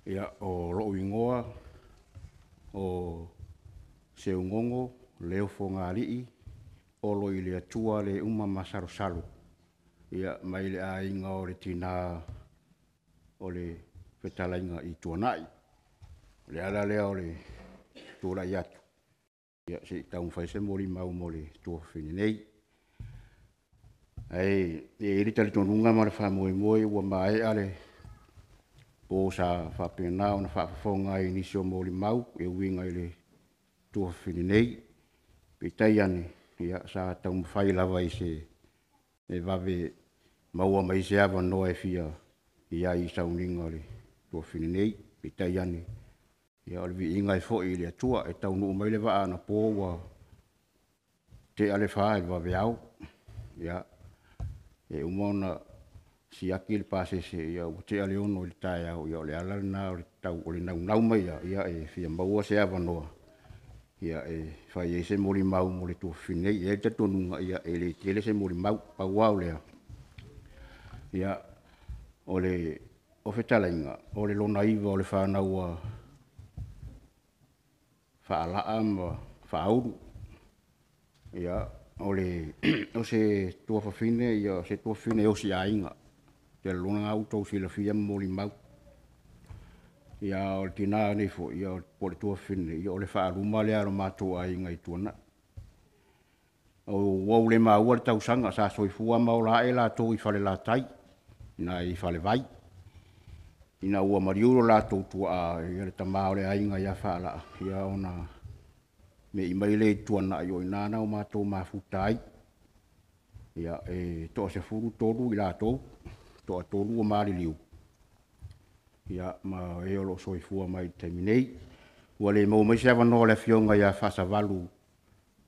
Ia, o lou igoa o Seugogo Leo Fogalii Oloileatua Masalosalo, ia, mai le aiga o le tina o le fetalaiga i Tuanai. O le ala lea o le tulai atu se i taumafai se molimau mo le tuafafine nei. Ae i ai le talitonuga ma le faamoemoe ua maea le po sa faapena ona faafofoga ai i nisi o molimau e uiga i le tuafafine nei. Peitai ane, ia sa taumafai lava i se vave maua mai ai se avanoa e fia i ai i sauniga o le tuafafine nei. Peitai ane, ia o le viiga e foi i le Atua. E taunuu mai le vaa anapo ua tea le 4 i le vaveao. Ia, e uma ona siaki le pasese ua tea le 6 i le taeao, ia o le ala lena o le naunau mai lava e fia maua se avanoa e fai ai se molimau mo le tuafafine nei. E i ai le talitonuga, e le tele se molimau. Pau lava o lea, ia, o fetalaiga, o le lona iva o le fanau a Faalaa ma Faaulu. Ia, o se tuafafine o se tuafafine osi aiga. Ou te lagona o lena ua outou silafia ma molimau. A o le tina nei foi po o le tuafafine nei, o le faaluma lea a lo matou aiga i Tuanai. Ua ou le maua le tausaga sa soifua ma ola ae latou i Falelatai, i ina i Falevai. Ina ua maliu lo latou tuaa, le tama o le aiga ia Faalaa, ia ona me'i mai lea i Tuanai, o i ina na matou mafuta ai. Ia, e toa-13 i latou, e toatolu ua maliliu, ma e o lo o soifua mai i le taimi nei. Ua le maua mai se avanoa o le Afioga ia Faasavalu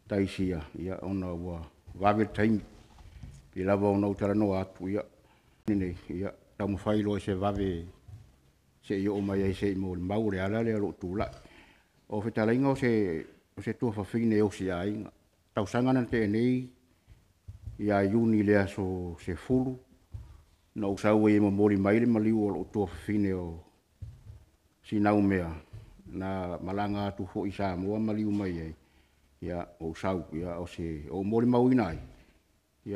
Taisia ona ua vave le taimi. E pei lava ona ou talanoa atu, ia taumafai loa i se vave se i oo mai ai se i molimau. O le ala lea o lou tulai. O fetalaiga o se tuafafine e osi aiga. O le tausaga na tea nei ia Iuni i le aso 10, na ou sau ai e momoli mai le maliu o lou tuafafine o Sinaumea, na malaga atu foi i Samoa maliu mai ai, ia ou sau, ou molimauina ai,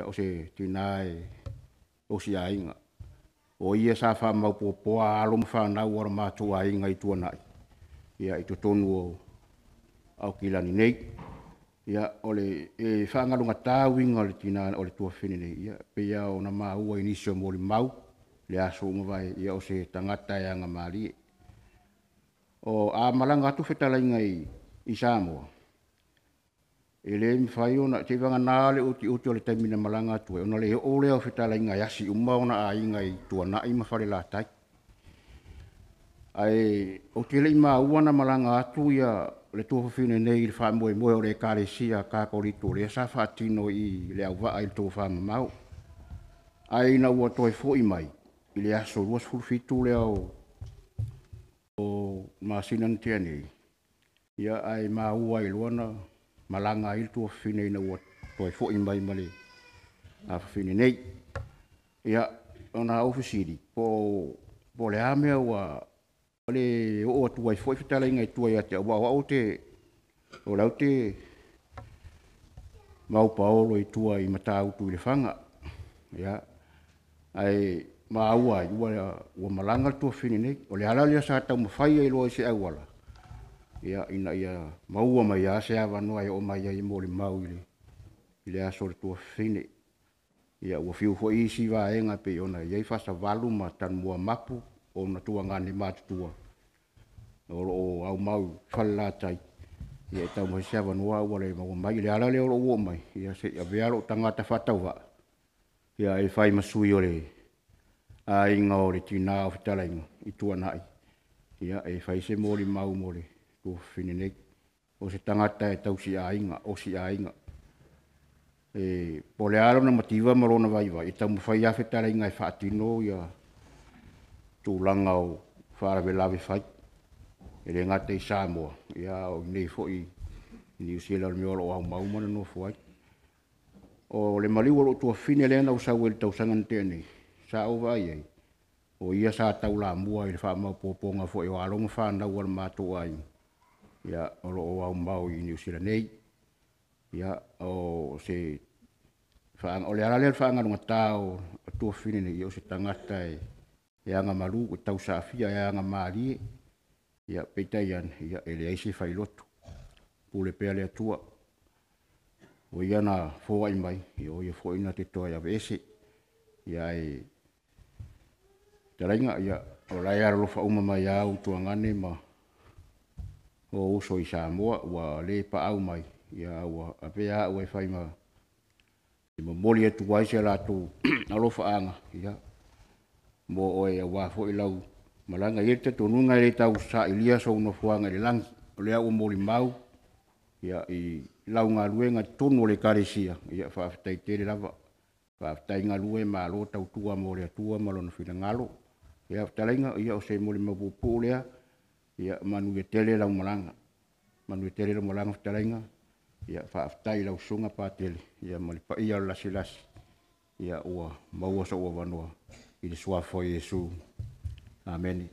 o se tina e osi aiga. O ia sa faamaopopoa alo ma fanau a lo matou aiga i Tuanai, i totonu o Aukilani nei. Ia, e faagalugata uiga o le tuafafine nei, e pei lava ona maua i nisi o molimau i le aso ua mavae, ia o se tagata e agamalie. A malaga atu fetalaiga i Samoa, e le mafai ona, seiavagana le utiuti o le taimi na malaga atu ai, ona le oo lea o fetalaiga e asi uma ona aiga i Tuanai ma Falelatai. Ae ou te le i maua na malaga atu le tuafafine nei i le faamoemoe o le Ekalesia Katoliko lea sa faatino i Leauvaa i le tofamamao. Ae ina ua toe foi mai i le aso 27 lea o le masina na tea nei, ae maua ai loa na malaga ai le tuafafine ina ua toe foi mai ma le afafine nei. Ia, ona ou fesili, po o le a mea ua le oo atu ai foi fetalaiga i tua ia te au, aua o au o la e ou te maupaolo i tua i Matautu i Lefaga, ae maua ai ua malaga le tuafafine nei. O le ala lea sa taumafai ai loa i se auala ina ia maua mai lava se avanoa e oo mai ai e molimau i le aso o le tuafafine. Ia ua fiu foi isi vaega e pei ona i ai Faasavalu ma Tanumoa Mapu, o ona tuagane matutua o lo o aumau i Falelatai, e taumafai se avanoa ae ua le maua mai. O le ala lea o lou oo mai, se i avea lou tagata faatauvaa e fai ma sui o le aiga o le tina o fetalaiga i Tuanai e fai se molimau mo le tuafafine nei. O se tagata e tausi aiga, osi aiga. Po o le a lona mativa ma lona vaivai, e taumafai lava fetalaiga e faatino tulaga o faalavelave fai. E le gata i Samoa, a o i inei foi i Niu Sila i le mea o lo o aumau ma nonofo ai. O le maliu o lou tuafafine lea na ou sau ai i le tausaga na tea nei, sa ou vaai i ai. O ia sa taulamua i le faamaopoopoga foi o alo ma fanau a le matou aiga o lo o aumai i Niu Sila nei. Ia, o le ala lea o le faagalugata o tuafafine nei, o se tagata e agamalu, e tausaafia, e agamalie, peitai ane, e leai se failotu, pule pea le Atua. O Ia na foai mai, o Ia foi na te toe aveese. Ae fetalaiga, ia o la e alolofa uma mai lava ou tuagane ma ou uso i Samoa, ua le paau mai, ae ua avea au e fai ma momoli atu ai so latou alofaaga mo oe aua foi lau malaga. E i ai le talitonuga e le tau sailia sou nofoaga i le lagi, o lea ua molimau i lau galuega i totonu o le Ekalesia, ia faafetai tele lava. Faafetai galue, malo tautua mo le Atua ma Lona finagalo. Ia fetalaiga, o se molimau puupuu lea, ia manuia tele lau malaga. Manuia tele lau malaga fetalaiga, faafetai i lau Susuga Patele ma le paia o le lasilasi ua maua sou avanoa. I le Suafa o Iesu, Amene.